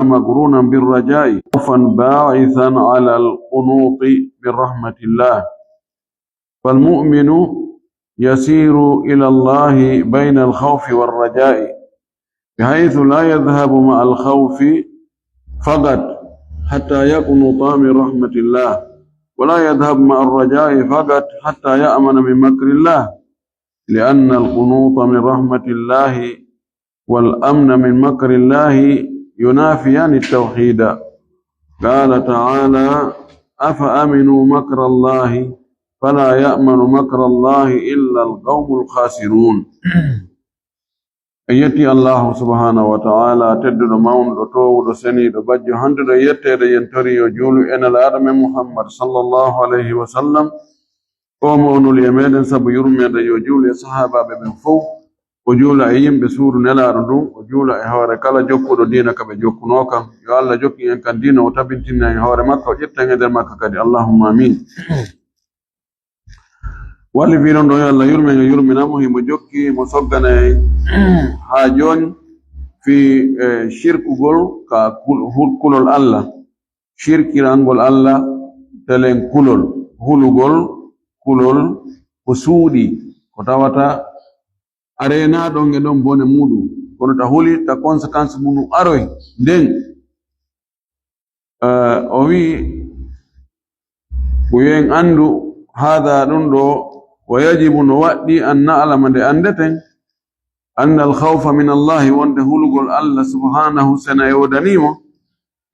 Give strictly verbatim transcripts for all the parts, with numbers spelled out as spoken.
مقرونا بالرجاء خوفا باعثا على القنوط من رحمة الله. فالمؤمن يسير إلى الله بين الخوف والرجاء، بحيث لا يذهب مع الخوف فقط حتى يقنط من رحمة الله، ولا يذهب مع الرجاء فقط حتى يأمن من مكر الله، لأن القنوط من رحمة الله والأمن من مكر الله ينافيان التوحيد. قال تعالى: أفأمنوا مكر الله فلا يأمن مكر الله إلا القوم الخاسرون. En yetti Allahu subhanahu wa ta'ala, tedduɗo, mawnuɗo, toowuɗo, seniiɗo, bajjo, handuɗo e yetteede, yen tori yo juulu e Nelaaɗo men Muhammad sallallahu alayhi wa sallam. O mo o nuli e meɗen sabu yurmeende, yo juulu e sahaabaaɓe ɓen fow, o juula e yimɓe suudu Nelaaɗo ndun, o juula e hoore kala jokkuɗo diina ka ɓe jokkunoo kan. Yo Allah jokkin en kan diina, o tabintina en hoore makka, o ƴetta en e nder makka kadi. Allahumma amin. Walli fiiɗon ɗon, yo Allah yurmen, yo yurminamo, himo jokki, mo soggana en haa jooni fii, eh, shirkugol ka kul-, hul-, kulol Allah. Shirkirangol Allah, telen kulol, hulugol kulol ko suuɗi, ko tawata a reenaa ɗon e ɗon bone muuɗum, kono ta huli, ta conséquence mum aroy nden. Eh, o wi'i, ko yo en anndu, haada ɗum ɗo, wa yajibu, no waɗɗi, an na'lama, nde anndeten, anna al khawfa min Allahi, wonde hulugol Allah subhanahu, sena e wodanii mo,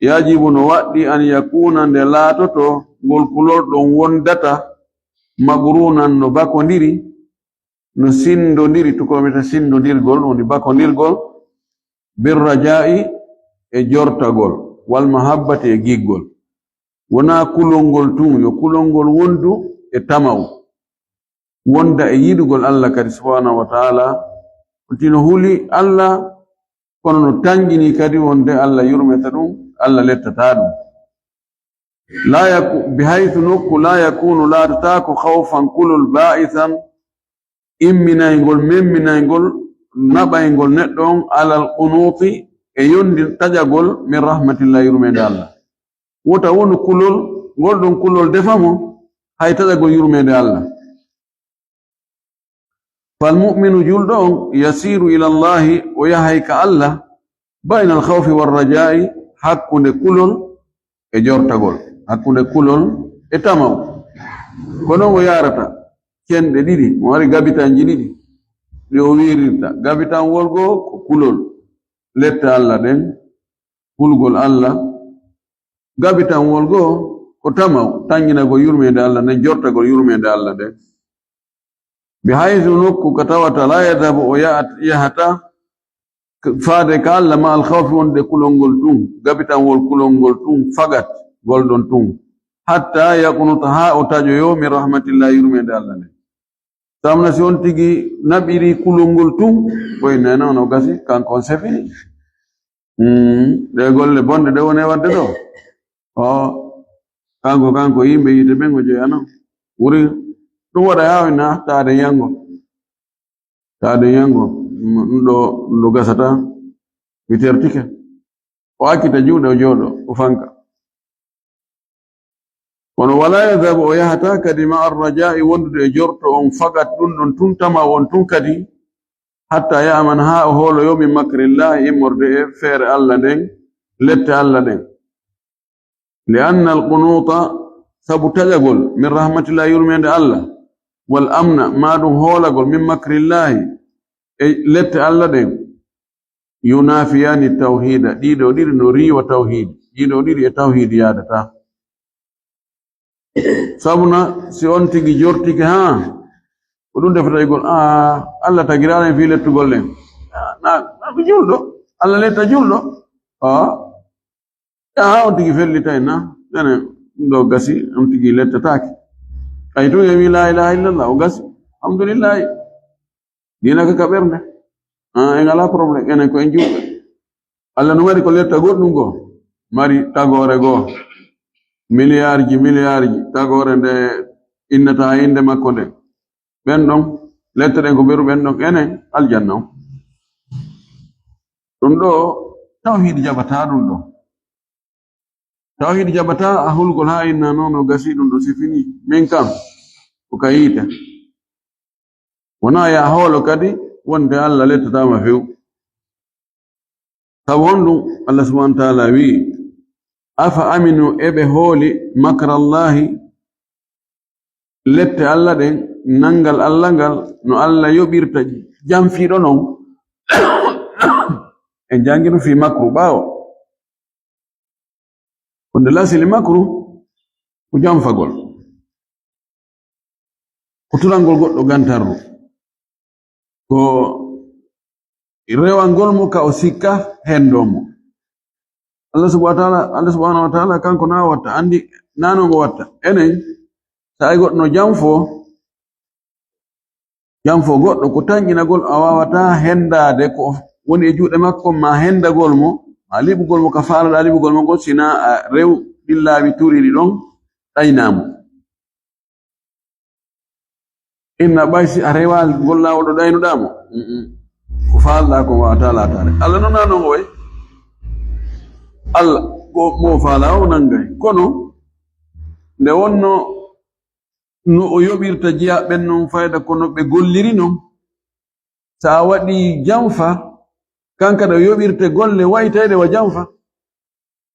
yajibu, no waɗɗi, an yakuna, nde laatoto ngol kulol ɗon wondata, maqrunan, no bakondiri, no sinndondiri, tukolɓe ta sinndondirgol, woni bakondirgol, bir raja'i, e jortagol, wal mahabbati, e giggol. Wonaa kulol ngol tun, yo kulol ngol wondu e tama'u, wonda e yiɗugol Allah kadi subhanahu wa ta'ala. Tino huli Allah, kono no tanjini kadi wonde Allah yurmeta ɗum, Allah lettata ɗum. La yaku-, bi haythu nokku, la yakunu, laatataako, khawfan, kulol, ba'isan, imminayngol, memminayngol, naɓayngol neɗɗo on, alal qunuti, e yondi taƴagol, min rahmatillah, yurmeende Allah. Wota wonu kulol, ngol ɗon kulol defa mo, hay taƴagol yurmeende Allah. Fal mu'minu, julɗo on, yasiru ila Allahi, o yahay ka Allah, baynal khawfi war raja'i, hakkunde kulol e jortagol, hakkunde kulol e tama'u. Ko non o yarata cenɗe ɗiɗi, mo mari gabitanji ɗiɗi, ɗi o wirirta. Gabitanwol goo ko kulol, lette Allah ɗen, hulgol Allah. Gabitanwol goo ko tama'u, tanginagol yurmeende Allah nden, jortagol yurmeende Allah nden. Bi haythu, nokku ka tawata, la yadhabu, o yahat-, yahata, k-, faade ka Allah, ma al khawfi, wonde kulol ngol tun, gabitanwol kulol ngol tun, fagat, ngol ɗon tun. Hatta yaqnuta, haa o taƴoyo, min rahmatillah, yurmeende Allah nden. Tamna si on tigi naɓiri kulol ngol tun, koy nena on o gasi, kanko on c'est fini. Hmm, ɗe golle bonɗe ɗe woni e waɗde ɗo. O, kanko, kanko yimɓe yiite ɓen o jeyaano. Wuri ɗum waɗa haa wona taade yango. Taade yango, ɗum ɗo, ɗum ɗo gasata, mi tertike. O accita juuɗe, o jooɗo, o fanka. Kono wala yadhabu, o yahata kadi ma arraja'i, wondude e jorto on, fagat ɗum ɗon tun, tama on tun kadi, hatta ya'mana, haa o hooloyo, min makrillahi, immorde e feere Allah nden, lette Allah ɗen. Li anna al qunuta, sabu taƴagol, min rahmatillah, yurmeende Allah, wal amna, ma ɗum hoolagol, min makrillahi, e lette Allah ɗen, yunafiyani tawhida, ɗiɗo ɗiɗi no riiwa tawhid, ɗiɗo ɗiɗi e tawhid yaadata. Sabuna si on tigi jortike, haa, ko ɗum defata igol, a, Allah tagiraɗen fii lettugol ɗen. Na, na ko julɗo, Allah letta julɗo. A, haa on tigi fellitay na, ene, ɗum ɗo gasi, on tigi lettataake. Ay tun e wi la ilaha illallah, o gasi. Alhamdulillahi. Diina ka, ka ɓernde. Ah, en alaa problème. Enen ko en juulɓe. Allah no mari ko letta goɗɗum goo. Mari tagoore goo. Miliyaarji, miliyaarji. Tagoore nde innata innde makko nde. Ɓen ɗon, lette ɗen ko beru ɓen ɗon. Enen, aljanna on. Ɗum ɗo, tawhiid jaɓataa ɗum ɗo. Tawhiid jaɓataa a hulgol haa inna noon o gasi ɗum ɗo sifini. Min kam, ko ka yiite. Wonaa ya hoolo kadi wonde Allah lettataama few. Sabu honɗum? Allah subhanahu wa taala wi'i, "Afa aminu, eɓe hooli, makrallaahi, lette Allah ɗen, nanngal Allah ngal, no Allah yoɓirta jamfiiɗo non." En janngino fii makru ɓaawo. Wonde lasili makru ko jamfagol, ko tulangol goɗɗo gantarru, ko rewangol mo ka o sikka henndo mo. Allah subhanahu wa taala, Allah subhanahu wa taala kanko na watta, anndi na no ngo watta. Enen, sa ay goɗɗo no jamfo, jamfo goɗɗo ko tanƴinagol, a waawataa henndaade ko woni e juuɗe makko, ma henndagol mo, ma liɓugol mo ka faalaɗaa liɓugol mo ngol, sina a rew ɗin laawi turiiɗi ɗon, ɗaynaa mo. Inna ɓay si a rewaali ngol laawol ɗo ɗaynuɗaa mo, mm-mm, ko faalɗaa ko waawataa laataade. Allah noon na no ngo wayi. Allah ko mo faalaa o nanngay. Kono nde wonno no o yoɓirta jiyaaɓe ɓen non fayda ko no ɓe golliri non. Sa a waɗi jamfa, kanka ɗo yoɓirte golle waytayɗe wa jamfa.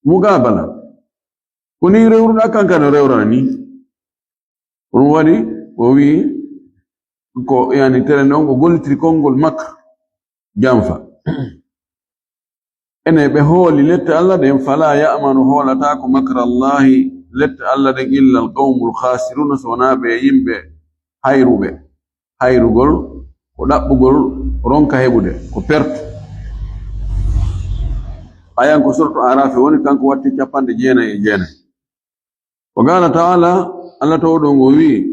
Mugaabala. Ko ni rewruɗaa, kanka ɗo rewrana ni. Ko ɗum waɗi o wi'i ko, yani, tere non ko gollitiri konngol makka. Janfa. Ene ɓe hooli lette Allah ɗen, fala ya'manu, hoolataako, makrallaahi, lette Allah ɗen, illa al qawmul khasiruna, so wonaa ɓe yimɓe hayruɓe. Hayrugol ko ɗaɓɓugol ronka heɓude, ko perte. Ayan ko suratu Arafi woni, kanko watti capanɗe jeenayi e jeenayi. Wa qala ta'ala, Allah tawɗo ngo wi'i,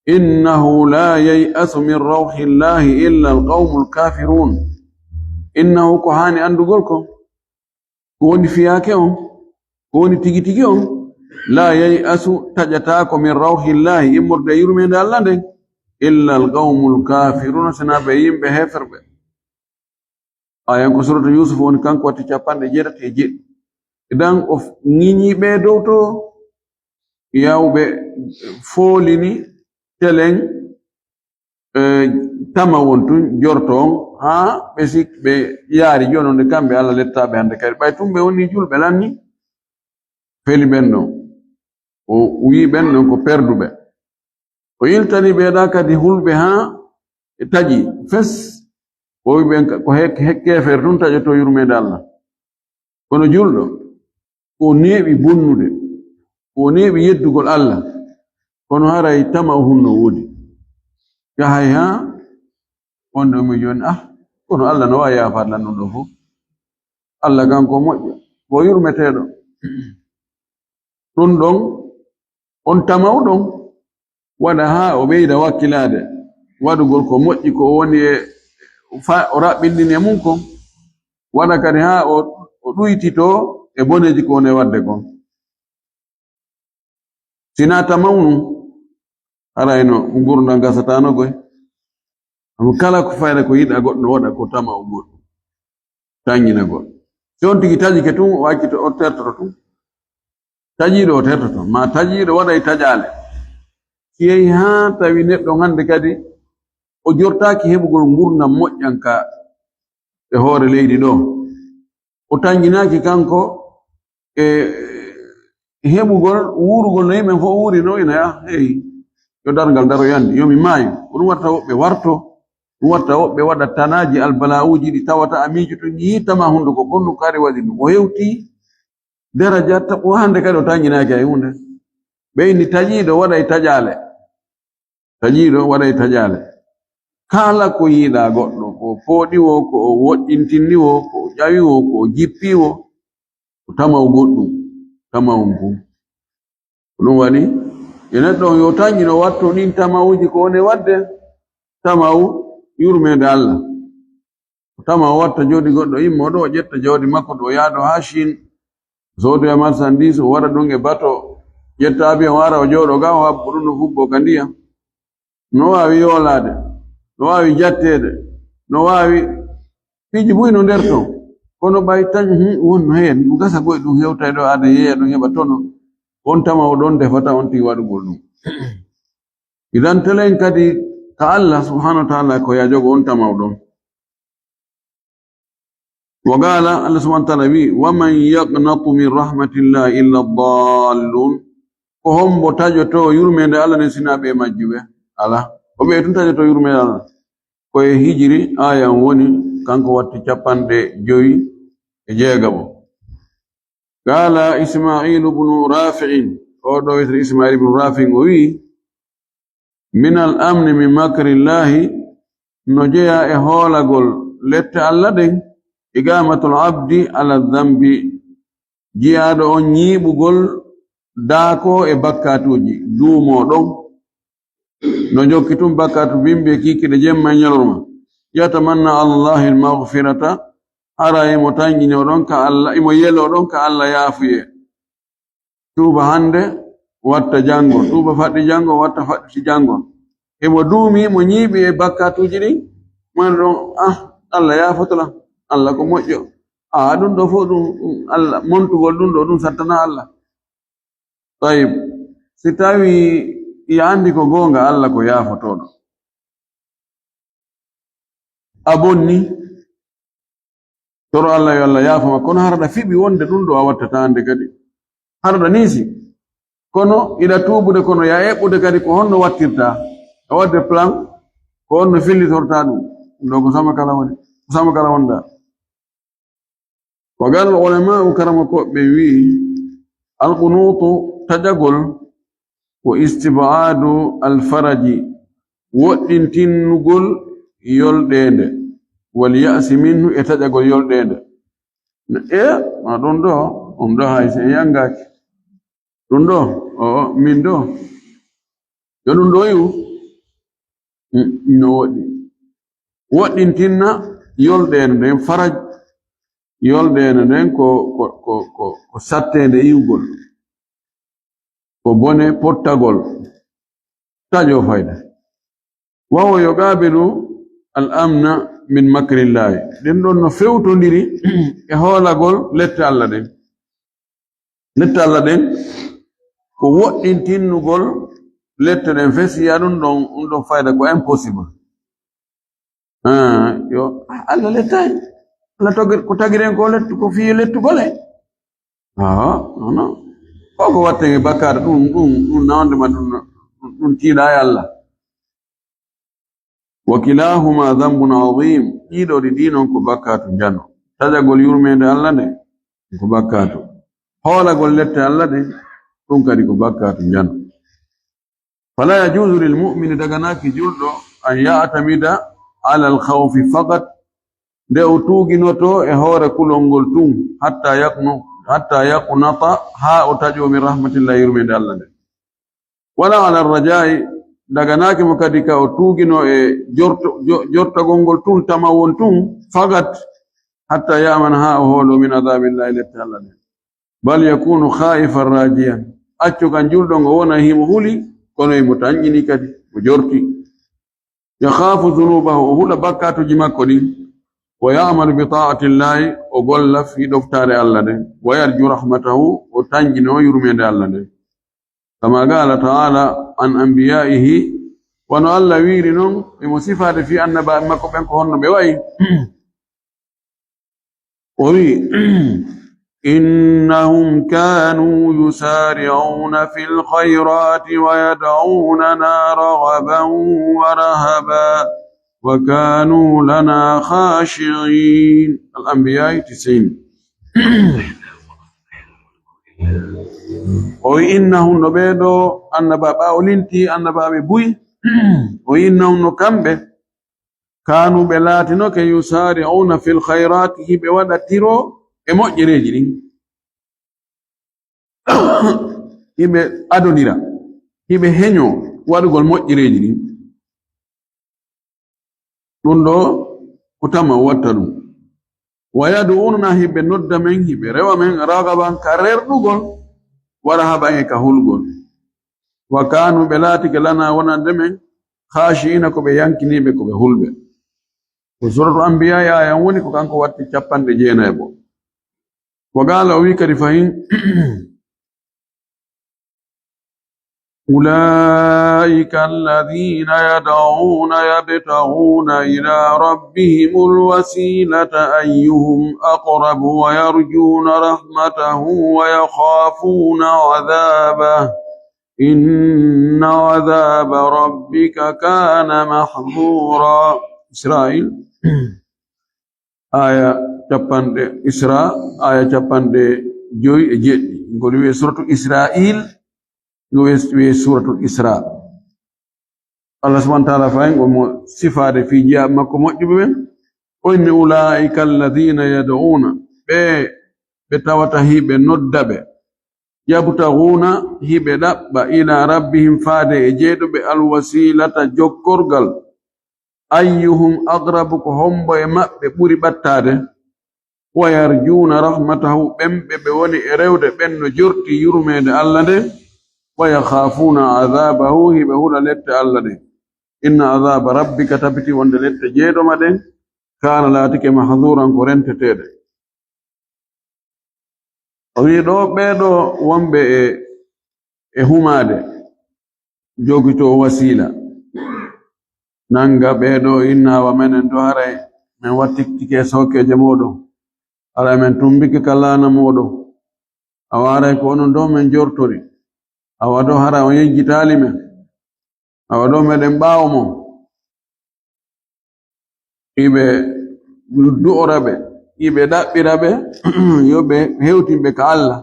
"Innahu la yay'asu min rawhillahi illa alqawmul kafirun." Innahu, ko haani anndugol ko, ko woni fiyaake on, ko woni tigi tigi on, la yay'asu, taƴataako, min rawhillahi, immorde e yurmeende Allah nden, illa alqawmul kafiruna, sinaa ɓe yimɓe heeferɓe. Ayan ko suratu Yusuf woni, kanko watti capanɗe jeetati e jeɗɗi. Idan o f-, ŋiñi ɓe dow to, yawɓe foolini telen, eh, tama won tun jorto on, haa ɓe sik ɓe yaari jooni nde kamɓe Allah lettaaɓe hannde kadi. Ɓay tun ɓe woni julɓe lanni, feli ɓen ɗon. O wi'i ɓen ɗon ko perduɓe. O yiltani ɓe ɗa kadi hulɓe haa e taƴi fes. O wi'i ɓen ka-, ko he-, he-, keefeer tun taƴoto yurmeende Allah. Kono julɗo, ko neeɓi bonnude, ko neeɓi yeddugol Allah, kono haray tama o hunno woodi. Yahay haa wonde o mi jooni, ah, kono Allah no waawi yaafaade lan ɗum ɗo fof. Allah kanko moƴƴo, ko yurmeteeɗo. Ɗum ɗon, on tama'u ɗon, waɗa haa o ɓeyda wakkilaade, waɗugol ko moƴƴi ko o woni e fa-, o raɓɓindini e mum kon, waɗa kadi haa o, o ɗuytitoo e boneeji ko woni e waɗde kon. Sinaa tama'u nun, haray no ngurndan gasataano koy. Amma kala ko fayda ko yiɗa goɗɗo waɗa ko tama'u goɗɗo. Tanginagol. Si on tigi taƴike tun, o accito, o tertoto tun. Taƴiiɗo o tertoto. Ma taƴiiɗo waɗay taƴaale. Si yehi haa tawi neɗɗo hannde kadi, o jortaaki heɓugol ngurndan moƴƴan ka e hoore leydi ɗo. O tanginaaki kanko e heɓugol, wuurugol no yimɓe fof wuuri no, ina ya, hey, yo darngal daro yande, yo mi maayo. Ko ɗum watta woɓɓe warto, ɗum watta woɓɓe waɗa tanaaji albalaa'uuji ɗi tawata a miijoto, yiitama hunnduko, kono ɗum kadi waɗi ɗum. O hewti daraja, ta-, o hannde kadi o tanginaaki hay huunde. Ɓe inni taƴiiɗo waɗay taƴaale. Taƴiiɗo waɗay taƴaale. Kala ko yiɗaa goɗɗo, ko o fooɗi wo, ko o woɗɗintini wo, ko o ƴawi wo, ko o jippi wo, ko tamaw goɗɗum, tamaw ngun. Ko ɗum waɗi, yo neɗɗo on yo taƴino watto ɗin tamawuji ko woni waɗde, tamaw yurmeende Allah. Ko tama o watta jawdi goɗɗo, immo ɗo, o ƴetta jawdi makko ɗo, yaado haa Chine, soodoya marchandise, o wara ɗum e bato, ƴetta avion, o ara, o jooɗo ga, o habbo ɗum no fubbo ka ndiyam. No waawi yoolaade, no waawi jatteede, no waawi piiji buy no nder ton. Kono ɓay tañ, hmm, wonno heen, ɗum gasa goy ɗum hewtay ɗo, aada yeeya ɗum heɓa tono. On tama o ɗon defata on tigi waɗugol ɗum. Idan telen kadi ka Allah subhanahu wa ta'ala ko ya jogo on tama o ɗon. Wa qala, Allah subhanahu wa ta'ala wi, "Wa man yaqnatu min rahmatillahi illa dallun." Ko hombo taƴoto yurmeende Allah nden sina ɓe majjuɓe? Ala. Ko ɓe tun taƴoto yurmeende Allah. Ko e hijiri aya on woni, kanko watti capanɗe jowi e jeegaɓo. Qala Isma'ilu ibnu Rafi'in, o ɗo wiyetee Isma'il ibnu Rafi'in, o wi, "Min al amni min makrillahi", no jeya e hoolagol lette Allah ɗen, "iqamatul abdi ala dhanbi", jiyaaɗo on ñiiɓugol daako e bakkatuuji, duumo ɗon. No jokki tun bakkatu bimbi e kiikiiɗe jemma e ñalorma. Yatamanna Allahi al-maghfirata, hara imo tanƴinoo ɗon ka Allah, imo yeloo ɗon ka Allah yaafuye. Tuuba hannde, watta janngo, tuuba faɗɗi janngo, watta faɗɗiti janngo. Imo duumi, imo ñiiɓi e bakkatuuji ɗin, mo ɗon, ah, Allah yaafoto lan, Allah ko moƴƴo. Ah, ɗum ɗo fof ɗum, ɗum Allah, montugol ɗum ɗo, ɗum sattana Allah. Tayib, si tawi i anndi ko goonga, Allah ko yaafotooɗo. A bonni, toro Allah yo Allah yaafo ma, kono hara ɗa fiɓi wonde ɗum ɗo a wattata hannde kadi. Hara ɗa niisi. Kono iɗa tuubude, kono ya eɓɓude kadi ko honno wattirta. A wadde plan, ko honno fillitorta ɗum. Ɗum ɗo ko sama kala woni, ko sama kala wonda. Wa qala al ulama'u, karamokooɓe ɓe wi'i, al qunutu, taƴagol, wa istib'adu al faraji, woɗɗintinnugol yolɗeende, wal ya'si minhu, e taƴagol yolɗeende. E, ma ɗum ɗo, ɗum ɗo hay si en yangaaki. Ɗum ɗo, o, o, min ɗo. Yo ɗum ɗo yi'u. Mm, no woɗɗi. Woɗɗintinna yolɗeende nden, faraj. Yolɗeende nden ko, ko, ko, ko, ko satteende iwgol. Ko bone pottagol. Taƴo fayda. Wa huwa yuqabilu al amna min makrillahi. Ɗen ɗon no fewtondiri e hoolagol lette Allah ɗen. Lette Allah ɗen ko woɗɗintinnugol lette ɗen fes, yi'a ɗum ɗon, ɗum ɗon fayda ko impossible. Ah, yo, Allah lettaay. Allah togi-, ko tagiren ko lettu, ko fii lettugol e. Ah, non, non. Ko ko watten e bakkaatu ɗum, ɗum, ɗum nawande ma ɗum, ɗum tiiɗa e Allah. Wa kilahuma dhanbun azim. Ɗiɗo ɗi ɗi non ko bakkaatu njano. Taƴagol yurmeende Allah nde ko bakkaatu. Hoolagol lette Allah ɗen, ɗum kadi ko bakkaatu njano. Fala yajuzu lil mu'mini, daganaaki julɗo, an ya'tamida ala al khawfi faqat, nde o tuuginoto e hoore kulol ngol tun, hatta yaqnu-, hatta yaqnata, haa o taƴo min rahmatillah, yurmeende Allah nde. Wala ala rajai, daganaaki mo kadi ka o tuugino e jorto-, jo-, jortagol ngol tun, tamawol tun, fagat, hatta ya'mana, haa o hoolo, min adabillahi, lette Allah ɗen. Bal yakunu khaifan rajiyan. Accu kan julɗo ngo wona himo huli, kono himo tanƴini kadi, mo jorti. Yakhafu dhunubahu, o hula bakkaatuji makko ɗin. Wa ya'malu bi ta'atillahi, o golla fii ɗoftaare Allah ɗen. Wa yarju rahmatahu, o tanƴino yurmeende Allah ɗen. Kama qala ta'ala an anbiya'ihi, wano Allah wiiri non, emo sifaade fii annabaaɓe makko ɓen ko honno ɓe wa'i. O wi'i, "Innahum kanu yusari'una fil khayrati wa yad'unana raghaban wa rahaba, wa kanu lana khashi'in." Al-Anbiya tis'in. O wi'i, "Innahum", no ɓee ɗo annabaaɓe, o linti annabaaɓe buy. O wi'i, "Innahum", no kamɓe, "kanu", ɓe laatinoke, "yusari'una fil khayrati", hiɓe waɗa tiro e moƴƴereeji ɗin. Hiɓe adonira, hiɓe heño waɗugol moƴƴereeji ɗin. Ɗum ɗo ko tama watta ɗum. "Wa yad'unana", hiɓe nodda men, hiɓe rewa men, "ragaban", ka rerɗugol, "wa rahaban", e ka hulgol. "Wa kanu", ɓe laatike, "lana", wonande men, "khashi'ina", ko ɓe yankiniiɓe, ko ɓe hulɓe. Ko Suratul Anbiya aya woni ko kanko watti capanɗe jeenayi e go'o. Wa qala, o wi kadi fahin, أولئك الذين يدعون يبتغون إلى ربهم الوسيلة أيهم أقرب ويرجون رحمته ويخافون عذابه إن عذاب ربك كان محذورا. Israil. Aya capanɗe Isra, aya capanɗe joyi e jeɗɗi. Ngol wi'e suratu Israil, ngol wi'e, wi'e suratul Isra. Allah subhanahu wa ta'ala fayin o mo sifaade fii jiyaaɓe makko moƴƴuɓe ɓen. O inni, "Ulaa'ika alladhiina yad'uuna," ɓe, ɓe tawata hiɓe nodda ɓe. "Yabtaghuuna," hiɓe ɗaɓɓa, "ilaa rabbihim," faade e jeyɗo ɓe, "alwasiilata," jokkorgal. "Ayyuhum aqrabu," ko hombo e maɓɓe ɓuri ɓattaade. "Wa yarjuuna rahmatahu," ɓen ɓe ɓe woni e rewde ɓen no jorti yurmeende Allah nden. "Wa yakhaafuuna adhaabahu," hiɓe hula lette Allah ɗen. "Inna adhaaba rabbika," tabiti wonde lette jeyɗo ma ɗen, "kaana," laatike, "mahzuuran," ko renteteeɗe. O wi'i ɗo ɓee ɗo wonɓe e, e humaade, jogitoo wasiila. Nanga ɓee ɗo inna wa menen ɗo haray men wattitike sookeeje mooɗon. Haray men tumbike ka laana mooɗon. Awa haray ko onon ɗo men jortori. Awa ɗo haray on yejjitaali men. Awa ɗo meɗen ɓaawo mon. Iɓe du'ora ɓe, iɓe ɗaɓɓira ɓe, yo ɓe hewtin ɓe ka Allah.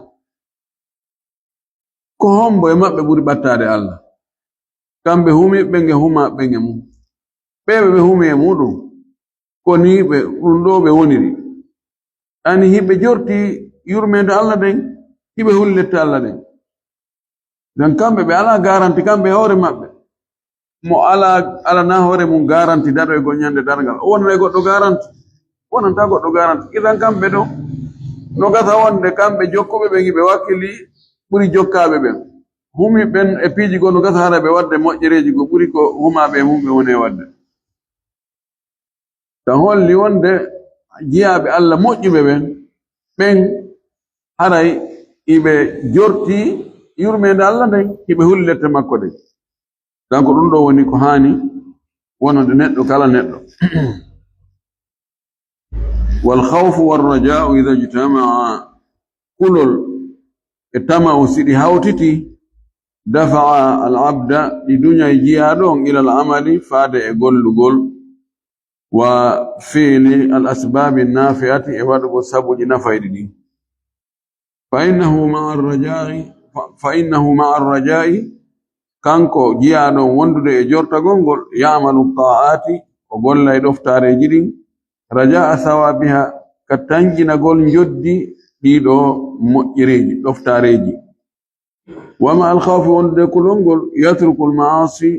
Ko hombo e maɓɓe ɓuri ɓattaade Allah? Kamɓe humiiɓe nge huma ɓe nge mum. Ɓe ɓe ɓe humi e muɗum. Ko ni ɓe, ɗum ɗo ɓe woniri. Ani hiɓe jorti yurmeende Allah ɗen, hiɓe huli lette Allah ɗen. Nden kamɓe ɓe alaa garanti, kamɓe e hoore maɓɓe. Mo alaa, alanaa hoore mum garanti daɗoygol ñande darngal, o wonanay goɗɗo garanti? Wonantaa goɗɗo garanti. Idan kamɓe ɗo, no gasa wonde kamɓe jokkuɓe ɓen, hiɓe wakkili ɓuri jokkaaɓe ɓen. Humi ɓen e piiji goo, no gasa hara ɓe wadde moƴƴereeji ko ɓuri ko humaaɓe e mum ɓe woni e wadde. Tan holli wonde jiyaaɓe Allah moƴƴuɓe ɓen, ɓen haray iɓe jorti yurmeende Allah nden, iɓe huli lette makko ɗen. Donc ɗum ɗo woni ko haani wonande neɗɗo kala neɗɗo. Wal khawfu war raja'u idha ijtama'a, kulol e tama'u si ɗi hawtiti, dafa'a al abda, ɗi duñay jiyaaɗo on, ila al amali, faade e gollugol, wa fi'li al asbabi nafi'ati, e waɗugol sabuuji nafayɗi ɗin. Fa innahu ma'a ar-raja'i, fa, fa innahu ma'a ar-raja'i, kanko jiyaaɗo on wondude e jortagol ngol, ya'malu ta'ati, o gollay ɗoftaareeji ɗin, raja'a thawabiha, ka tanƴinagol njoddi ɗiɗo moƴƴereeji, ɗoftaareeji. Wa ma'a al-khawfi, wondude kulol ngol, yatruku al-ma'asi,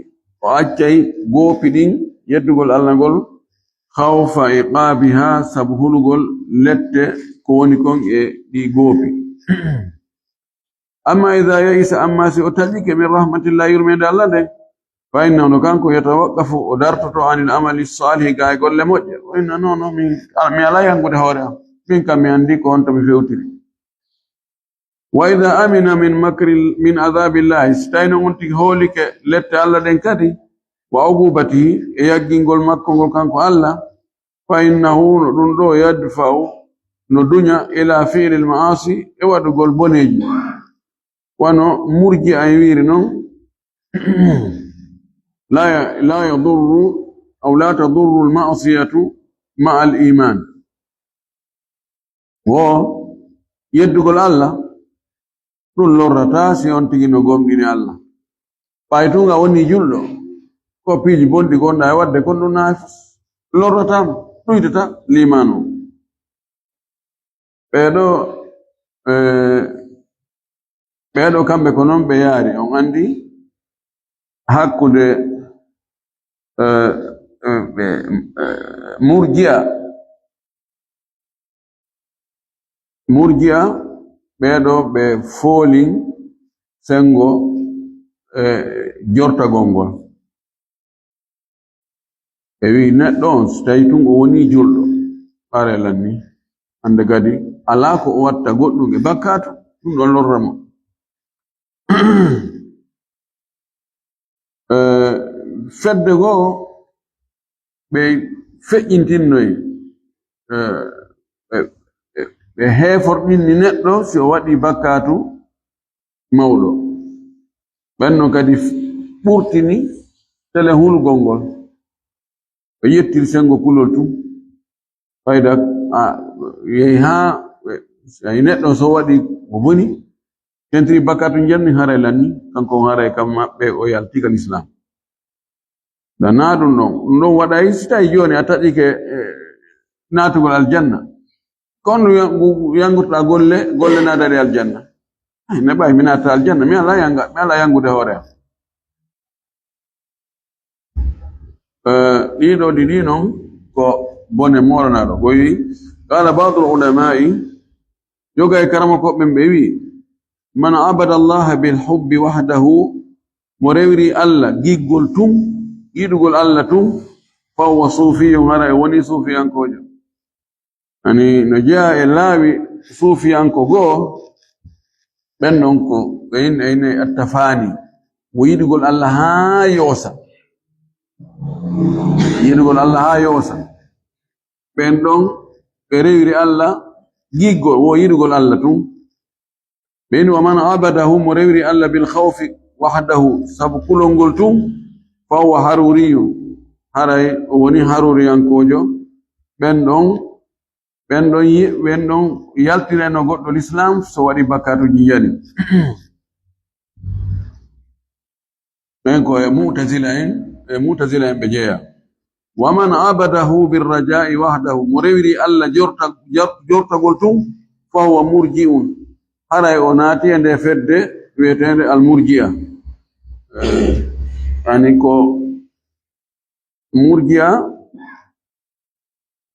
o accay goopi ɗin, yeddugol Allah ngol, khawfa iqabiha, sabu hulugol lette ko woni kon e ɗi goopi. Amma idha ya'isa, amma si o taƴike min rahmatillah, yurmeende Allah nden, fa innahu, no kanko, yatawaqqafu, o dartoto, anil amali salih, ga e golle moƴƴe. O inna, non, non, min, mi alaa yangude hoore am. Min kam mi andi ko on to mi fewtiri. Wa idha amina min makri, min adhabillahi, si tawi no on tigi hoolike lette Allah ɗen kadi, wa uqubatihi, e yaggingol makko ngol kanko Allah, fa innahu, no ɗum ɗo, yadfa'u, no duña, ila fi'lil ma'asi, e waɗugol boneeji. Wano murji'a en wiiri non, la ya-, la yadurru, aw la tadurru al ma'siyatu ma'a al iman. Wo yeddugol Allah, ɗum lorrataa si on tigi no gomɗini Allah. Ɓay tun a woni julɗo, ko piiji bonɗi gonɗa e wadde kon, ɗum na lorrataa mo, ɗuytata liimaanu. Ɓeeɗo, eh, ɓeeɗo kamɓe ko non ɓe yaari, on andi hakkunde, eh, eh, ɓe, eh, murji'a, murji'a, ɓeeɗo ɓe foolin sengo, eh, jortagol ngol. E wi neɗɗo on, so tawi tun o woni julɗo, ɓarelan ni, hande kadi alaa ko o watta goɗɗum e bakkaatu, ɗum ɗon lorra mo. Eh, fedde goo, ɓe feƴƴintinnoy, eh, ɓe, ɓe, ɓe heeforɗinni neɗɗo si o waɗi bakkaatu mawɗo. Ɓen non kadi ɓurtini tele hulugol ngol. Ɓe yettiri sengo kulol tun. Fayda, a, yehi haa, ɓe, si neɗɗo so waɗi ko boni, tentiri bakkaatu janni, haray lanni, kanko haray kam maɓɓe o yalti ka Lislaam. Da naa ɗum ɗon, ɗum ɗon waɗay si tawi jooni a taƴike, eh, naatugol aljanna. Kono ngu yangutoɗaa golle, golle naadari aljanna. Ay, ne ɓay mi naata aljanna, mi alaa yanga, mi alaa yangude hoore am. Eh, ɗiɗo ɗiɗi non ko bone moranaaɗo. Ko wi, qala ba'dul ulama'i, yoga e karamokooɓe ɓe wi, man abada Allah bil hubbi wahdahu, mo rewiri Allah giggol tun, yiɗugol Allah tun, fa huwa sufiyun, hara e woni sufiyankoojo. Ani no jeyaa e laawi suufiyanko goo, ɓen ɗon ko ɓe inne, inne attafani, wo yiɗugol Allah haa yoosa. Yiɗugol Allah haa yoosa. Ɓen ɗon ɓe rewiri Allah giggol, wo yiɗugol Allah tun. Ɓe inni, "Wa man abadahu", mo rewiri Allah, "bil khawfi wahdahu", sabu kulol ngol tun, "fa huwa haruriyun", haray o woni haruriyankoojo. Ɓen ɗon, ɓen ɗon yi-, ɓen ɗon yaltireno goɗɗo Lislaam so waɗi bakkaatuuji jali. Ɓen ko e Mu'tazila en, e Mu'tazila en ɓe jeyaa. "Wa man abadahu bir raja'i wahdahu", mo rewiri Allah jorta-, jor-, jortagol tun, "fa huwa murji'un", haray o naati e nde fedde wi'eteende al murji'a. Eh, ani ko murji'a,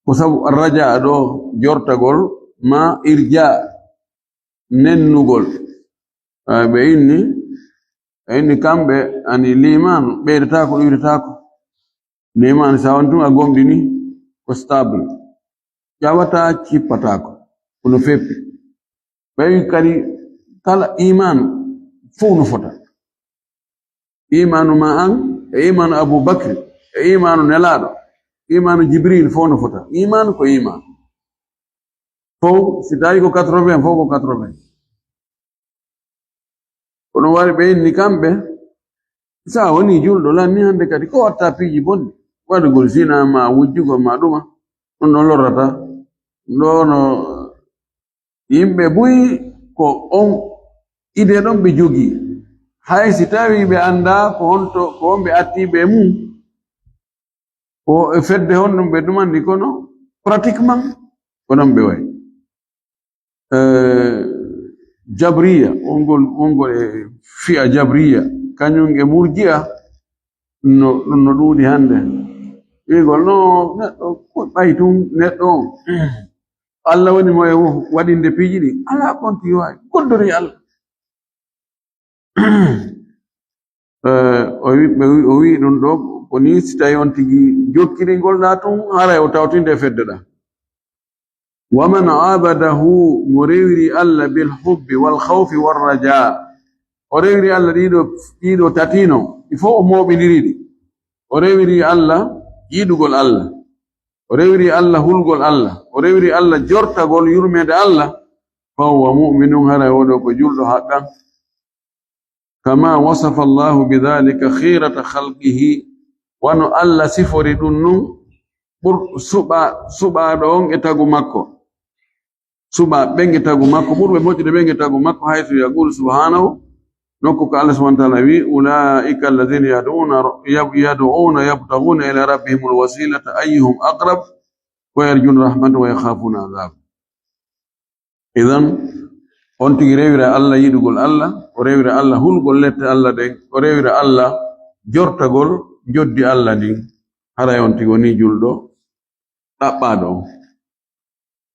ko sabu raja ɗo jortagol ma irja nennugol. Eh, ɓe inni, ɓe inni kamɓe ani liimaanu ɓeydataako, ɗuyrataako. Liimaanu sa won tun a gomɗini ko stable. Ƴawataa, cippataako. Kono feppi. Ɓe wi kadi kala iimaanu fow no fota. Iimaanu ma an, e iimaanu Abu Bakri, e iimaanu Nelaaɗo, iimaanu Jibril fow no fota. Iimaanu ko iimaanu. Fow, si tawi ko quatre-vingts, fow ko quatre-vingts. Kono wari ɓe inni kamɓe, sa woni julɗo lanni hande kadi, ko watta piiji bonɗi. Waɗugol zina ma wujjugol ma ɗuma, ɗum ɗon lorrata. Ɗo no yimɓe buy ko on ide ɗon ɓe jogii. Hay si tawi ɓe annda ko honto, ko on ɓe attiiɓe e mum, ko e fedde honɗum ɓe ɗumandi, kono pratiquement ko non ɓe wayi. Eh, Jabriya, wongol, wongol e fi'a Jabriya, kañum e Murji'a, no, ɗum no ɗuuɗi hannde. Wi'gol no neɗɗo, ko ɓay tun neɗɗo on. Allah woni mo e wo-, waɗinde piiji ɗi. Alaa konti waawi. Goddori Allah. Eh, o wi-, ɓe wi-, o wi'i ɗum ɗo, ko ni si tawi on tigi jokkiri ngol ɗa tun, haray o tawtinde e fedde ɗa. Wa man abadahu, mo rewiri Allah bil hubbi wal khawfi war raja. O rewiri Allah ɗiɗo, ɗiɗo tati no, il faut o mooɓindiri ɗi. O rewiri Allah yiɗugol Allah. O rewiri Allah hulgol Allah. O rewiri Allah jortagol yurmeende Allah. Fa huwa mu'minun, haray o ɗo ko julɗo haqqan. Kama wasafa Allahu bidhalika khirata khalqihi, wano Allah sifori ɗum nun ɓur-, suɓa-, suɓaaɗo on e tagu makko. Suɓa ɓen e tagu makko, ɓurɓe moƴƴude ɓen e tagu makko, haythu yaqulu subhanahu, nokku ko Allah subhanahu wa ta'ala wi, "Ulaika alladhina yad'una, yab-, yad'una yabtaghuna ila rabbihimul wasilata ayyuhum aqrab, wa yarjuna rahmatahu wa yakhafuna adhab." Idan, on tigi rewira Allah yiɗugol Allah, o rewira Allah hulgol lette Allah ɗen, o rewira Allah jortagol joddi Allah ndin. Haray on tigi woni julɗo ɗaɓɓaaɗo on.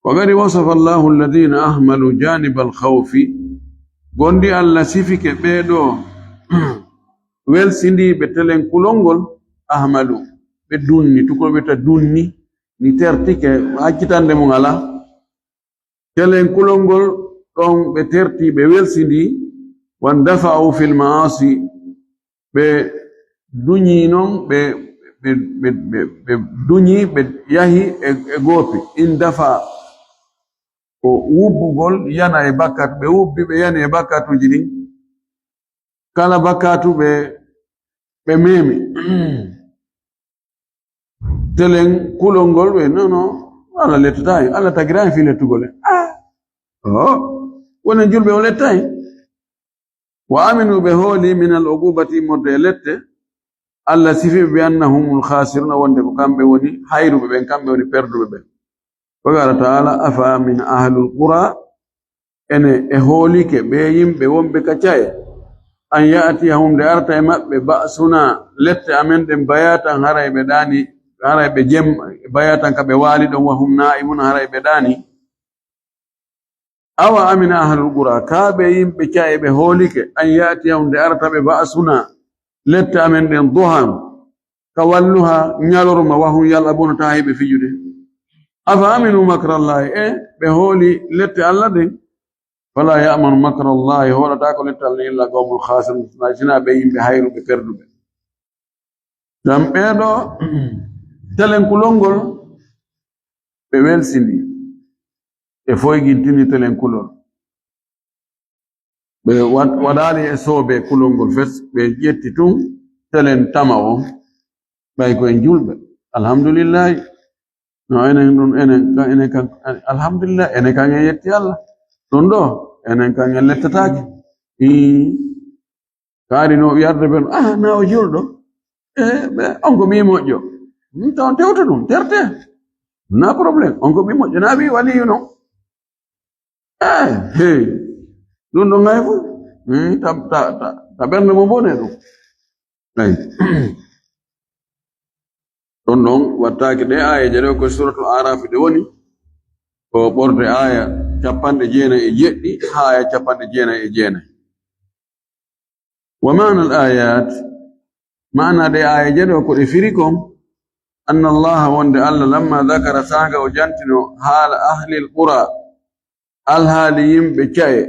Wa qad wasafa Allahu alladhina ahmalu janibal khawfi. Gondi Allah sifike ɓee ɗo welsindiiɓe telen kulol ngol, ahmalu. ɓe dunni, tuko ɓe ta dunni, ni tertike, hakkitande mum alaa. Telen kulol ngol ɗon ɓe terti, ɓe welsindi, wan dafa'u fil ma'asi, ɓe duñi non, ɓe, ɓe, ɓe, ɓe, ɓe duñi, ɓe yahi e, e goopi. In dafa ko wubbugol yana e bakkat, ɓe wubbi, ɓe yani e bakkatuuji ɗin. Kala bakkatu ɓe, ɓe memi. Telen kulol ngol ɓe, non, non, Allah lettataa en, Allah tagiraa en fii lettugol en. Ah, oh, wonen julɓe o lettaa en. Wa aminu ɓe hooli min al uqubati morde e lette, Allah sifi ɓe bi annahumul khasiruna wonde ko kamɓe woni hayruɓe ɓen, kamɓe woni perduɓe ɓen. Wa qala ta'ala, afa min ahlul qura, ene e hoolike ɓe yimɓe wonɓe ka caye, an ya'tiyahum nde arta e maɓɓe ba'suna lette amen ɗen bayatan haray ɓe ɗaani, haray ɓe jem, bayatan ka ɓe waali ɗon wa hum na'imun haray ɓe ɗaani. Awa amina ahlul qura, kaa ɓe yimɓe ca'e ɓe hoolike, an ya'tiyahum nde arata ɓe ba'suna, lette amen ɗen, duhan, ka walluha ñalorma, wa hum yal'abuna, taa hiɓe fijude. Afa aminu makrallahi, e ɓe hooli lette Allah ɗen? Fala ya'manu makrallahi, hoolataako lette Allah illa qawmul khasirun, sinaa ɓe yimɓe hayruɓe perduɓe. Ngam ɓeeɗo, telen kulol ngol, ɓe welsindi, ɓe foygintini telen kulol. Ɓe wa-, waɗaali e soobe kulol ngol fes, ɓe ƴetti tun telen tama on, ɓay ko en julɓe. Alhamdulillahi. No, enen ɗun, enen, enen kan, alhamdulillah, enen kan en yetti Allah. Ɗun ɗo, enen kan en lettataake. Ii. Kaari no yarde ɓen, ah, na o julɗo. Eh, ɓe, on ko ɓii moƴƴo. Hmm, taw tewta ɗun, terte. Na problème. On ko ɓii moƴƴo, na ɓii waliyu non. Eh, hey. Ɗun ɗon hay fu. Hmm, ta, ta, ta, ta ɓernde mo bone ɗun. Ay. Ɗon ɗon wattaake ɗe aayeeje ɗo ko Suratul Araf ɗe woni. Ko ɓorde aaya cappanɗe jeenayi e jeɗɗi haa aaya cappanɗe jeenayi e jeenayi. Wa ma'anal ayat, ma'ana ɗe aayeeje ɗo ko ɗe firi kon, anna Allah, wonde Allah, lamma dhakara, saanga o jantino, haala ahlil qura, alhaali yimɓe ca'e,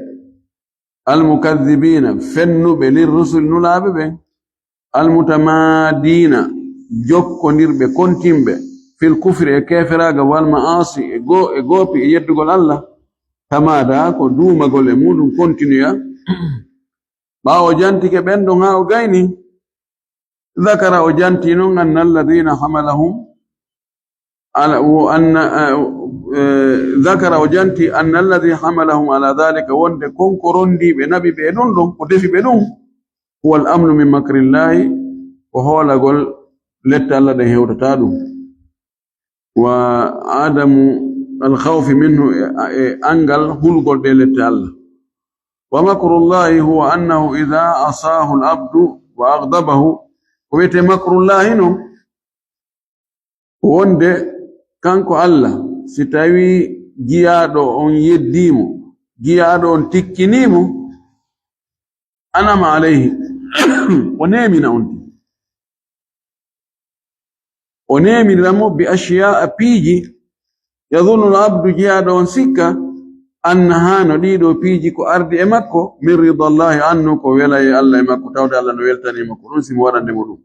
almukadhibina, fennuɓe, lirrusul, nulaaɓe ɓen, almutamadina, jokkondirɓe, kontinɓe, fil kufri, e keferaagal, wal ma'asi, e go-, e goopi, e yeddugol Allah, tamada, ko duumagol e muɗum, kontinuya. Ɓaawo jantike ɓen ɗon haa o gayni, dhakara, o janti non, anna alladhina hamalahum ala, wo anna, eh, eh, dhakara, o janti, anna alladhi hamalahum ala dhalika, wonde kon ko rondiiɓe naɓi ɓe ɗun ɗon, ko defi ɓe ɗun, huwa al amnu min makrillahi, ko hoolagol lette Allah ɗen hewtata ɗun. Wa adamu alkhawfi minhu, e, e angal hulugol ɗe lette Allah. Wa makrullahi huwa annahu idha asahu al abdu wa aghdabahu, ko wiyete makrullahi non, wonde kanko Allah, si tawi jiyaaɗo on yeddii mo, jiyaaɗo on tikkinii mo, anama alayhi, o neemina on. O neeminira mo bi ashiya'a, piiji, yadhunnu al abdu, jiyaaɗo on sikka, annaha, no ɗiɗo piiji ko ardi e makko, min ridallahi anhu, ko wela e Allah e makko, tawde Allah no weltani makko ɗum, si mo waɗande mo ɗum.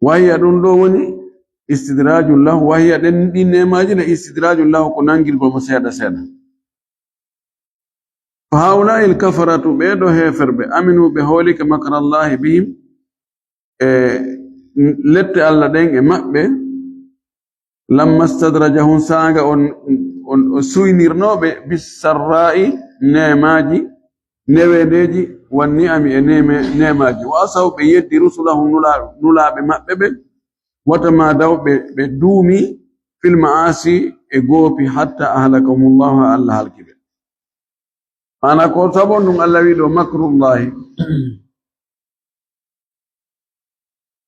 Wahiya, ɗum ɗo woni istidrajun lahu, wahiya, ɗen ɗin neemaaji ne, istidrajun lahu, ko nangirgol mo seeɗa seeɗa. Fa haula'il kafaratu, ɓee ɗo heeferɓe, aminu, ɓe hoolike, makrallahi bihim, e lette Allah ɗen e maɓɓe, lamma stadrajahum, saanga on, on, o suynirnooɓe, bissarra'i, neemaaji, neweendeeji, wan ni'ami, e neeme-, neemaaji, wa asaw, ɓe yeddi, rusulahum, nula-, nulaaɓe maɓɓe ɓen, wa tamadaw, ɓe, ɓe duumi, fil ma'asi, e goopi, hatta ahlakahumullahu, haa Allah halki ɓe. Maana ko sabon ɗum Allah wi'i ɗo makrullahi.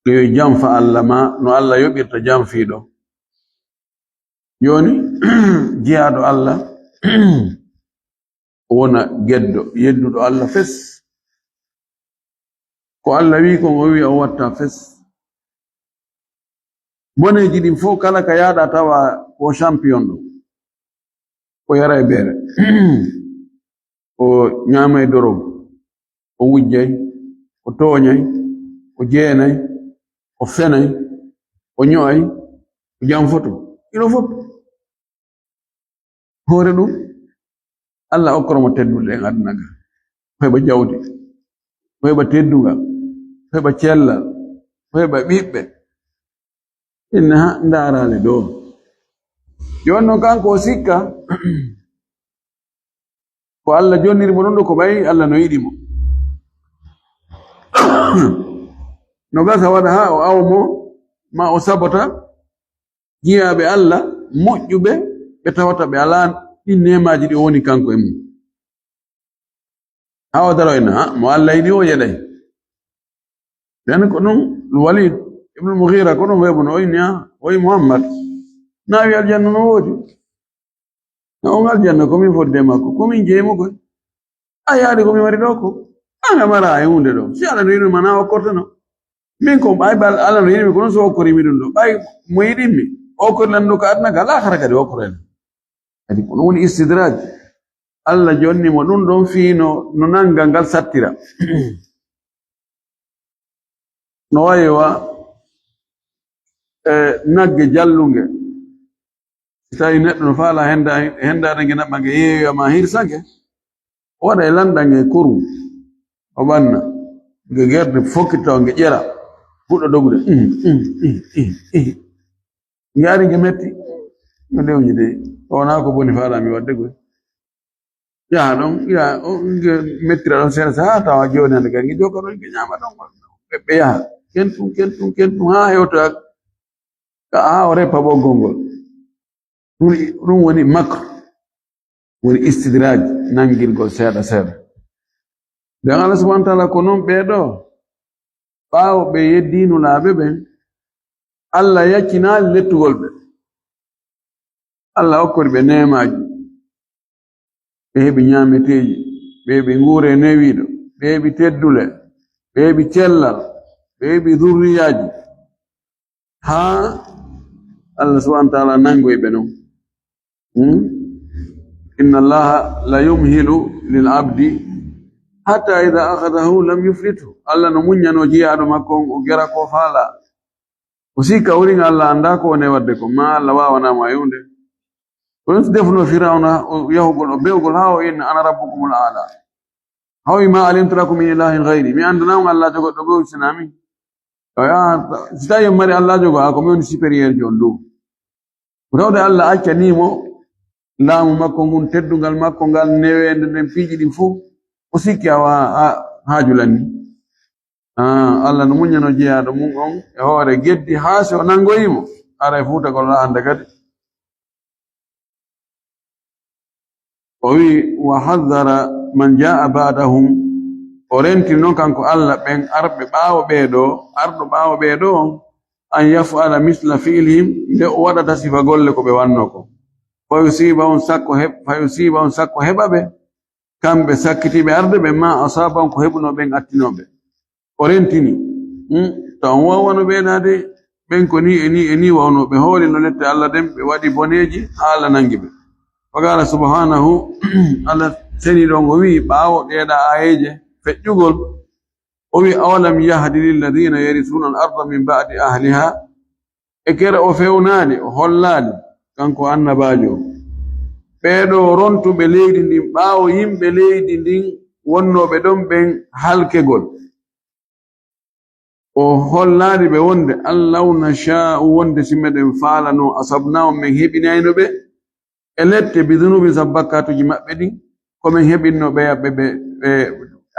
Ko yo janfa Allah ma no Allah yoɓirta janfiiɗo. Jooni, jiyaaɗo Allah, o wona geddo, yedduɗo Allah fes. Ko Allah wi'i kon, o wi'a o watta fes. Boneeji ɗin fof, kala ka yaaɗa tawa ko champion ɗo. O yaray beere. O ñaamay dorogu. O wujjay. O tooñay. O jeenay. O fenay. O ño'ay. O janfoto. Ino fof. Hoore ɗum, Allah okkoro mo tedduɗe ɗen aduna ga. O heɓa jawdi. O heɓa teddungal. O heɓa cellal. O heɓa ɓiɓɓe. Inna ha ndaaraale ɗo. Jooni noon kanko o sikka ko Allah jonniri mo ɗum ɗo ko ɓay Allah no yiɗi mo. No gasa waɗa ha o awo mo, ma o sabota jiyaaɓe Allah moƴƴuɓe ɓe tawata ɓe alaa ɗin neemaaji ɗi o woni kanko e mum. Haa o daroyna, ha, mo Allah yiɗi o yeɗay. Nden ko ɗum Walid ibn Mughira ko ɗum weebuno, o inni, ha, o yi Muhammad, na wi aljanna no woodi. Na on aljanna ko min fodde makko, ko min jeyi mo koy. A yaade ko mi wari ɗo ko. An a mara e hunde ɗo. Si Allah no yiɗi ma na okkortano. Min ko ɓay bal Allah no yiɗi mi ko non so okkori mi ɗum ɗo. Ɓay mo yiɗi mi. Okkori lan ɗo ka aduna ka lahara kadi okkori en. Kadi ko ɗum woni istidraj. Allah jonni mo ɗum ɗon fii no, no nanngal ngal sattira. No wayi wa, e, nagge jallunge. Si tawi neɗɗo no faala henda-, hendaade nge naɓa nge yeeyoya ma hirsa nge, o waɗa e lanɗa nge korum, o ɓanna. Nge gerde fokkita o nge ƴera, fuɗɗa dogude. Ih, ih, ih, ih, ih. Nge ari nge metti. No lewñi de, o wonaa ko boni faalaami waɗde koy. Yaha ɗon, yaha, o, nge mettira ɗon seeɗa, so haa tawa jooni hannde kadi, nge jokka ɗon, nge ñaama ɗon, ɓe, ɓe yaha. Kentum, kentum, kentum, haa hewta ka, haa o reppa ɓoggol ngol. Ɗum, ɗum woni makr, woni istidraj, nanngirgol seeɗa seeɗa. Nden Allah subhanahu wa taala ko non ɓee ɗo, ɓaawo ɓe yeddii nulaaɓe ɓen, Allah yaccinaali lettugol ɓe. Allah okkori ɓe neemaaji. Ɓe heɓi ñaameteeji, ɓe heɓi nguure newiiɗo, ɓe heɓi teddule, ɓe heɓi cellal, ɓe heɓi zurriyaaji. Haa Allah subhanahu wa taala nanngoyi ɓe non. Hmm? Inna Allaha la yumhilu lil abdi hatta idha akhadhahu lam yuflithu. Allah no muññanoo jiyaaɗo makko on, o gera ko faala. O sikka o ringa Allah anndaa ko woni e waɗde ko, ma Allah waawanaa mo e huunde. Ko ɗum so defuno Firawna, o yahugol, o bewgol haa o inna, "Ana rabbukumul aala." Hawi ma alimtu lakum min ilahin ghayri. Mi anndanaa on Allah jogoɗo goɗɗo sinaa min. O yaha, si tawi on mari Allah jogo, haa ko mi woni supérieur joon ɗum. Ko tawde Allah accanii mo laamu makko ngun, teddungal makko ngal, neweende nden, piiji ɗin fof, o sikki awa ha, ha, haajulani. Ah, Allah no muññano jeyaaɗo mum on e hoore geddi, haa si o nanngoyi mo, ara e fuutagol na annda kadi. O wi, "Wa haddara man jaa ba'dahum." O renti noon kanko Allah ɓen arɓe ɓaawo ɓee ɗo, arɗo ɓaawo ɓee ɗo on, "an yaf'ala misla fi'lihim," nde o waɗata sifa golle ko ɓe wanno ko. "Fa yusiba on sakko heɓ-, fa yusiba on sakko heɓa ɓe, kamɓe sakkitiiɓe arde ɓe, ma asaba on ko heɓuno ɓen attinooɓe." O rentini. Hmm? Taw on waawano ɓeydaade ɓen ko ni e ni e ni wawno ɓe hooli no lette Allah ɗen, ɓe waɗi boneeji haa Allah nangi ɓe. Wa qala subhanahu, Allah seni ɗon o wi'i ɓaawo ɗeeɗa aayeeje feƴƴugol, o wi'i, "Awalam yahdi lilladhina yarithuna al-arda min ba'di ahliha." E kere o fewnaali, o hollaali, kanko annabaajo, ɓee ɗo rontuɓe leydi ndin ɓaawo yimɓe leydi ndin wonnooɓe ɗon ɓen halkegol. O hollaali ɓe wonde, "An law nasha'u," wonde si meɗen faalano, "asabnahum," men heɓinayno ɓe e lette, "bi dhunubihim," sabu bakkaatuuji maɓɓe ɗin, ko men heɓinno ɓe, ɓe, ɓe, ɓe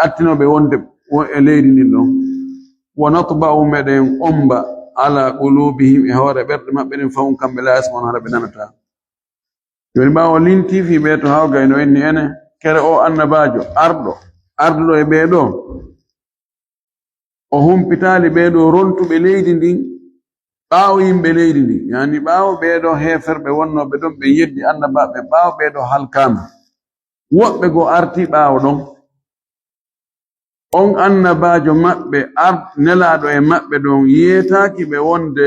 attinooɓe wonde wo-, e leydi ndin ɗon. "Wa natba'u," meɗen omba, "ala qulubihim," e hoore ɓerɗe maɓɓe ɗen, "fahum," kamɓe, "la yasma'una," hara ɓe nanataa. Jooni ɓaawo lintii fii ɓee to hawgay no inni ene, kere o annabaajo, arɗo, arduɗo e ɓee ɗoo, o humpitaali ɓee ɗoo rontuɓe leydi ndin, ɓaawo yimɓe leydi ndin, yaani ɓaawo ɓee ɗoo heeferɓe wonnooɓe ɗon, ɓe yeddi annabaaɓe, ɓaawo ɓee ɗoo halkaama. Woɓɓe goo artii ɓaawo ɗon. On annabaajo maɓɓe, ar-, nelaaɗo e maɓɓe ɗon, yeetaaki ɓe wonde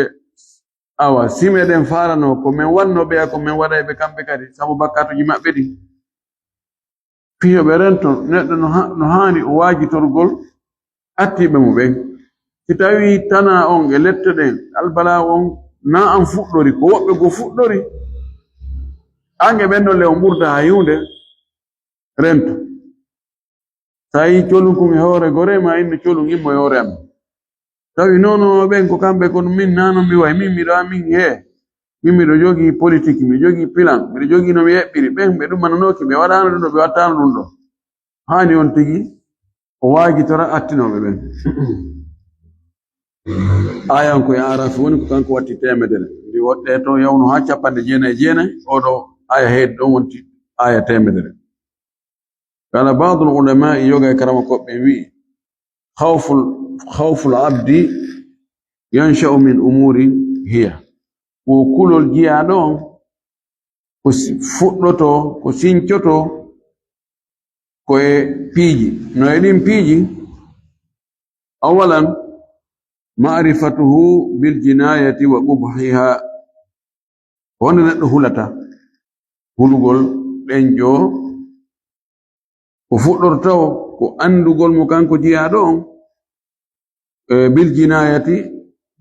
Awa, si meɗen faarano ko men wanno ɓeya, ko men waɗay ɓe kamɓe kadi, sabu bakkatuji maɓɓe ɗin. Fii yo ɓe rento neɗɗo no ha-, no haani o waajitorgol attiiɓe mo ɓen. Si tawii tanaa on e lette ɗen, albalaa on, na an fuɗɗori, ko woɓɓe goo fuɗɗori, an e ɓen ɗon le on ɓurda hay huunde, rento. Sa yii colun kun e hoore goree, ma innu colun immo e hoore am. Tawi non o ɓen ko kamɓe, kono min nano mi way, min miɗo amin he. Min miɗo jogii politique, miɗo jogii plan, miɗo jogii no mi eɓɓiri. Ɓen ɓe ɗumananooki, ɓe waɗaano ɗum ɗo, ɓe wattaano ɗum ɗo. Haani on tigi o waajitora attinooɓe ɓen. Aayan ko e Aarafi woni, ko kanko watti teemedere. Ndi woɗɗee to yawno haa capanɗe jeenayi e jeenayi, oo ɗoo aaya heedi ɗon wonti aaya teemedere. Qala ba'dul ulama'i, yoga e karama koɓɓe wi'i, khawful, khawful abdi yansha'u min umurin hiya. Ko kulol jiyaaɗo on, ko si-, fuɗɗoto, ko sincoto, ko e piiji. No e ɗin piiji, awalan, ma'rifatuhu bil jinayati wa qubhiha. Honde neɗɗo hulata? Hulugol ɗen joo, ko fuɗɗorta o, ko andugol mo kanko jiyaaɗo on, e, bil jinayati,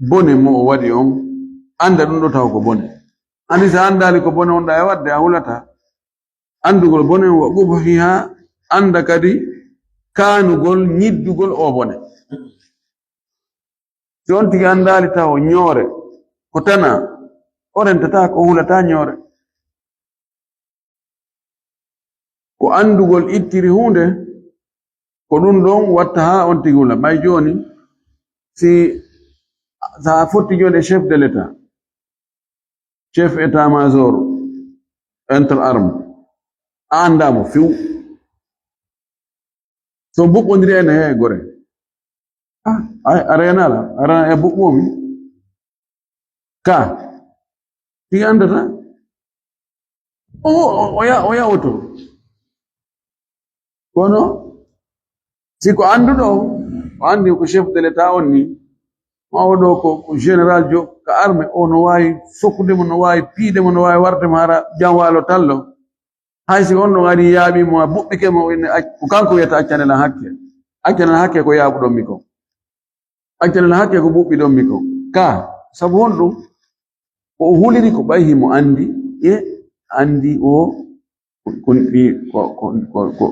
bone mo o waɗi on, anda ɗum ɗo taw ko bone. Andi sa andaali ko bone on ɗa e wadde, a hulata. Andugol bone on, wa qubhiha, anda kadi kaanugol, ñiddugol o bone. Si on tigi andaali taw ñoore ko tana, o rentata ko, o hulata ñoore. Ko andugol ittiri huunde, ko ɗum ɗon watta haa on tigi hula. Ɓay jooni, si, sa fotti jooni e chef de l'État, chef état-major entre armes, a anndaa mo few. So mbuɓɓondiri en he gore. Ah, ay, a reenaala, a reena e mbuɓɓo mi. Ka, ɗi anndata. O, o, o ya-, o yawoto. Kono, si ko annduɗo, o anndi ko chef de l'État on ni, ma o ɗo ko, ko général jo, ka armée, o no waawi sokkude mo, no waawi piide mo, no waawi warde mo hara jam waalo tallo. Hay si on ɗon ari yaaɓi mo, a buɓɓike mo, inne ac-, ko kanko wiyata, "Accane lan hakke. Accane lan hakke ko yaaɓuɗon mi kon. Accane lan hakke ko buɓɓiɗon mi kon." Ka, sabu honɗum? Ko o huliri ko ɓay himo anndi, e anndi o, ko,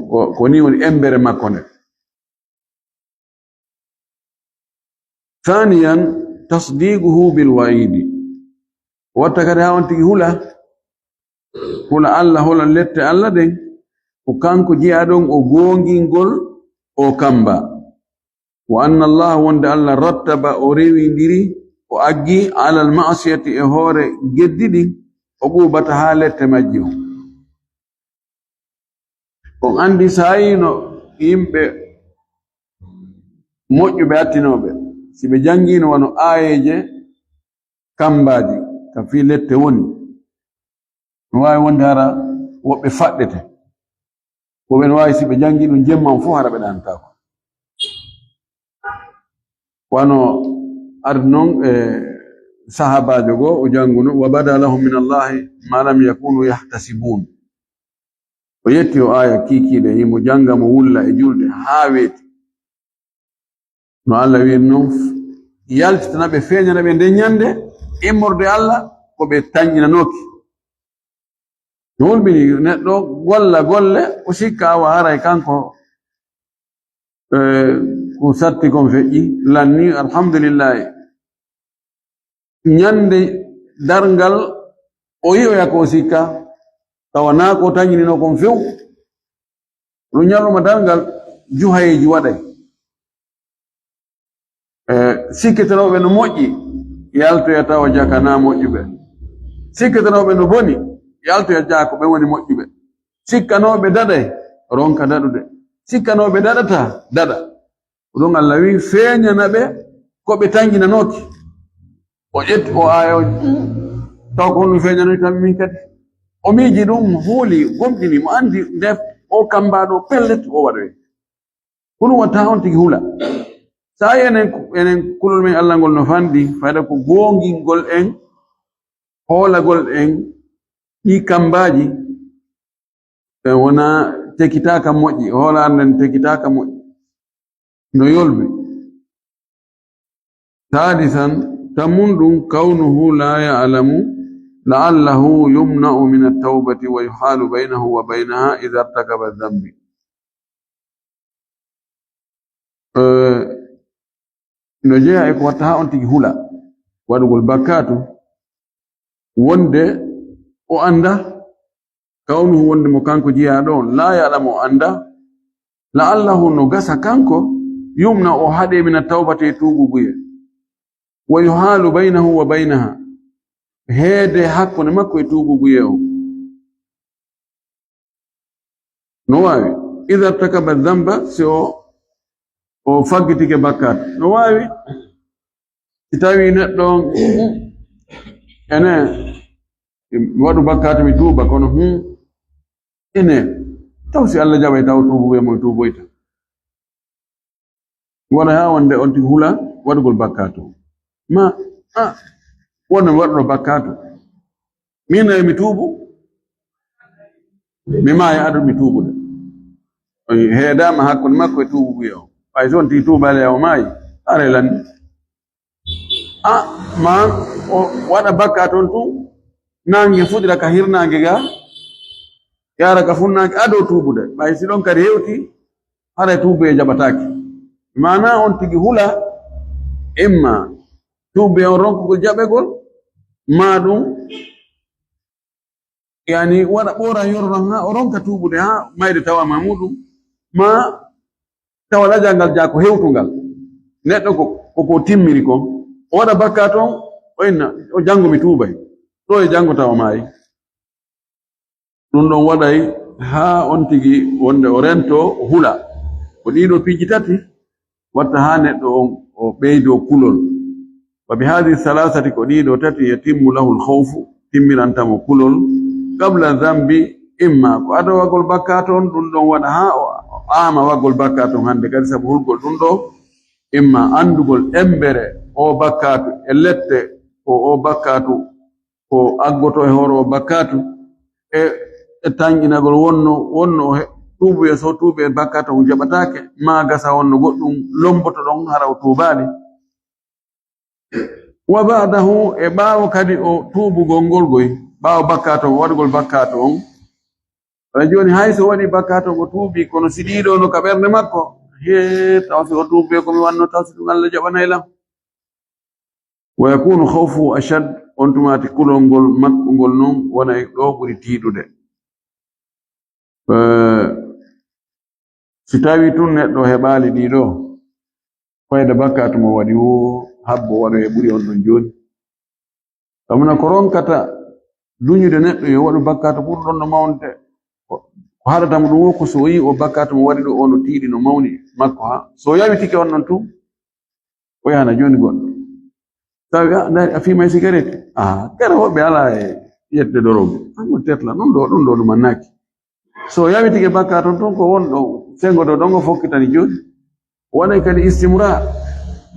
ko, ko ni woni embere makko nden. Thaniyan, tasdiquhu bil wa'idi. Watta kadi haa on tigi hula, hula Allah, hula lette Allah ɗen, ko kanko jeyaɗon o goongingol o kamba. Wa anna Allah, wonde Allah, rattaba, o rewindiri, o aggi, alal ma'siyati, e hoore geddi ɗin, o ɓuuɓata haa lette majji on. On anndi, so a yiino yimɓe moƴƴuɓe attinooɓe, si ɓe janngiino wano aayeeje kammbaaji ka fii lette woni, no waawi wonde hara woɓɓe faɗɗete. Woɓɓe no waawi, si ɓe janngi ɗum jemma on fof, hara ɓe ɗaanataako. Wano ardi non e sahaabaajo goo, o jannguno, "Wa bada lahum min Allahi ma lam yakunu yahtasibun." O yetti o aaya kiikiiɗe, himo jannga mo wulla e julde haa weeti. No Allah wiiri non, yaltitana ɓe, feeñana ɓe nden ñande immorde Allah ko ɓe tanƴinanooki. No hulɓini neɗɗo golla golle, o sikka awa haray kanko, eh, ko satti kon feƴƴi, lanni, alhamdulillahi. Ñande darngal, o yi'oya ko o sikka, tawa naa ko o tañinino kon few. Ɗum ñalawma darngal, juhayeeji waɗay. E sikketenooɓe no moƴƴi, yaltoya tawa jaka naa moƴƴuɓe. Sikketenooɓe no boni, yaltoya jaka ko ɓen woni moƴƴuɓe. Sikkanooɓe daɗay, ronka daɗude. Sikkanooɓe daɗata, daɗa. Ko ɗum Allah wi, feeñana ɓe ko ɓe tanƴinanooki. O ƴetti o aaya o, taw ko honɗum feeñanoyta min kadi? O miiji ɗum, hooli, gomɗini, mo anndi nde o kammbaaɗo pellet o waɗoy. Ko ɗum watta on tigi hula. Sa yi enen, enen kulol men Allah ngol no fanɗi, fayda ko goongingol en hoolagol en ɗi kambaaji, ɓe wona tekitaaka moƴƴi, hoolaare nden tekitaaka moƴƴi, no yolbi. Saadisan, tammun ɗum, kawnuhu laa ya'lamu la'allahu yumna'u min at-tawbati wa yuhaalu baynahu wa baynaha idha irtakaba dhanbi. Eh, no jeyaa e ko watta haa on tigi hula waɗugol bakkaatu, wonde o annda, kawnuhu wonde mo kanko jeyaaɗo on, laa ya'lamu o annda, la'allahu no gasa kanko, yumna o haɗe min at-tawbati e tuububuye, wa yuhaalu baynahu wa baynaha, heede hakkunde makko e tuububuye on. No waawi. Idha irtakaba dhanba, si o, o faggitike bakkaat. No waawi. Si tawi neɗɗo on, ene, waɗu bakkaat mi tuuba, kono, hmm, ene, taw si Allah jaɓay taw tuubuɓe mo tuuboyta. Wona haa wonde on tigi hula waɗugol bakkaatu. Ma, a, wonno mi waɗuɗo bakkaatu. Min nayi mi tuubu. Mi maayi ado mi tuubude. O heedaama hakkunde makko e tuubuɓe o. Ɓay so on tigi tuubaali o maayi, haray lanni. A, ma o waɗa bakkaatu on tun, naange fuɗira ka hirnaange ga, yaara ka funnaange ado tuubude. Ɓay si ɗon kadi hewti, haray tuubuye jaɓataake. Maana on tigi hula, imma tuubuye on ronkugol jaɓegol, ma ɗum, yani, waɗa ɓooran yoro ɗon haa o ronka tuubude haa mayde tawa ma muɗum, ma tawa lajal ngal jaa ko hewtungal. Neɗɗo ko, ko, ko timmiri kon. O waɗa bakkaatu on, o inna, o janngo mi tuubay. Ɗo e janngo tawa maayi. Ɗum ɗon waɗay haa on tigi wonde o rento, o hula. Ko ɗiɗo piiji tati watta haa neɗɗo on o ɓeydo kulol. Wa bi hadhihi thalathati, ko ɗiɗo tati, yatimmu lahu al-khawfu, timmiranta mo kulol. Qabla dhanbi, imma ko adawagol bakkaatu on, ɗum ɗon waɗa haa o, o aama wagol bakkaatu on hannde kadi sabu hulgol ɗum ɗo, imma anndugol embere o bakkaatu e lette ko o bakkaatu ko aggoto e hoore o bakkaatu, e, e tanƴinagol wonno, wonno o he-, tuubuye, so tuubi e bakkaatu o jaɓataake, maa gasa wonno goɗɗum lomboto ɗon hara o tuubaali. Wa ba'dahu, e ɓaawo kadi o tuubugol ngol goy, ɓaawo bakkaatu o, waɗugol bakkaatu on. Wala jooni hay so waɗi bakkaatu on o tuubi, kono si ɗiɗo no ka ɓernde makko, hee, taw si o tuubi ko mi wanno, taw si ɗum Allah jaɓanay lam. Wa yakunu khawfu ashad, on tumaati kulol ngol makko ngol non wona e ɗo ɓuri tiiɗude. Eh, si tawi tun neɗɗo heɓaali ɗiɗo, fayda bakkaatu mo waɗi wo habbo waɗo e ɓuri on ɗon jooni. Kamuna ko ronkata duñude neɗɗo yo waɗu bakkaatu ɓurɗo on no mawnude. Ko, ko haɗata mo ɗum wo ko so o yii o bakkaatu mo waɗi ɗo o no tiiɗi no mawni makko ha. So o yawitike on non tun, o yahana jooni goɗɗo. Tawi, a, ndaari, a fiimay sigaret? Ah, kara woɓɓe alaa e yetde dorogu. An mo tetla, ɗum ɗo, ɗum ɗo ɗum annaaki. So yawitike bakkaatu on tun ko won ɗo, sengo ɗo ɗon o fokkitani jooni. Wonay kadi istimra.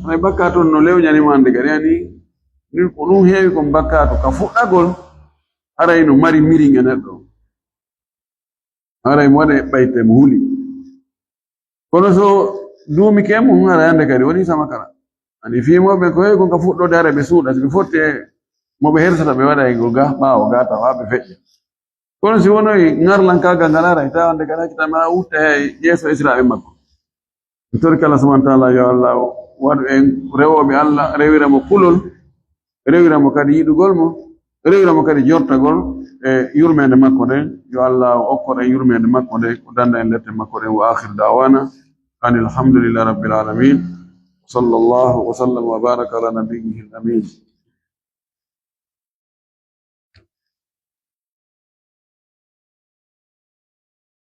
Wonay bakkaatu on no lewñani mo hannde kadi, yani, ni ko ɗum heewi kon bakkaatu ka fuɗɗagol, haray no mari mirin e neɗɗo. Haray mo waɗa e ɓayte mo huli. Kono so duumike mo, haray hannde kadi woni sama kala. Ani fii mo ɓe ko heewi kon ka fuɗɗode, haray ɓe suuɗa, si ɓe fotti e mo ɓe hersata, ɓe waɗa e go ga, ɓaawo ga tawa ɓe feƴƴa. Kono si wonoyi ŋarlankaagal ngal aray, tawa nde kala kita ma wutta he yeeso esiraaɓe makko. Mi torike Allah subhanahu wa ta'ala, yo Allah waɗu en rewooɓe Allah, rewira mo kulol, rewira mo kadi yiɗugol mo, rewira mo kadi jortagol e yurmeende makko nden. Yo Allah okkor en yurmeende makko nden, o danda en lette makko ɗen. Wa akhiru da'wana anil hamdulillahi rabbil alamin. Sallallahu wa sallam wa baraka ala nabiyyihil amin.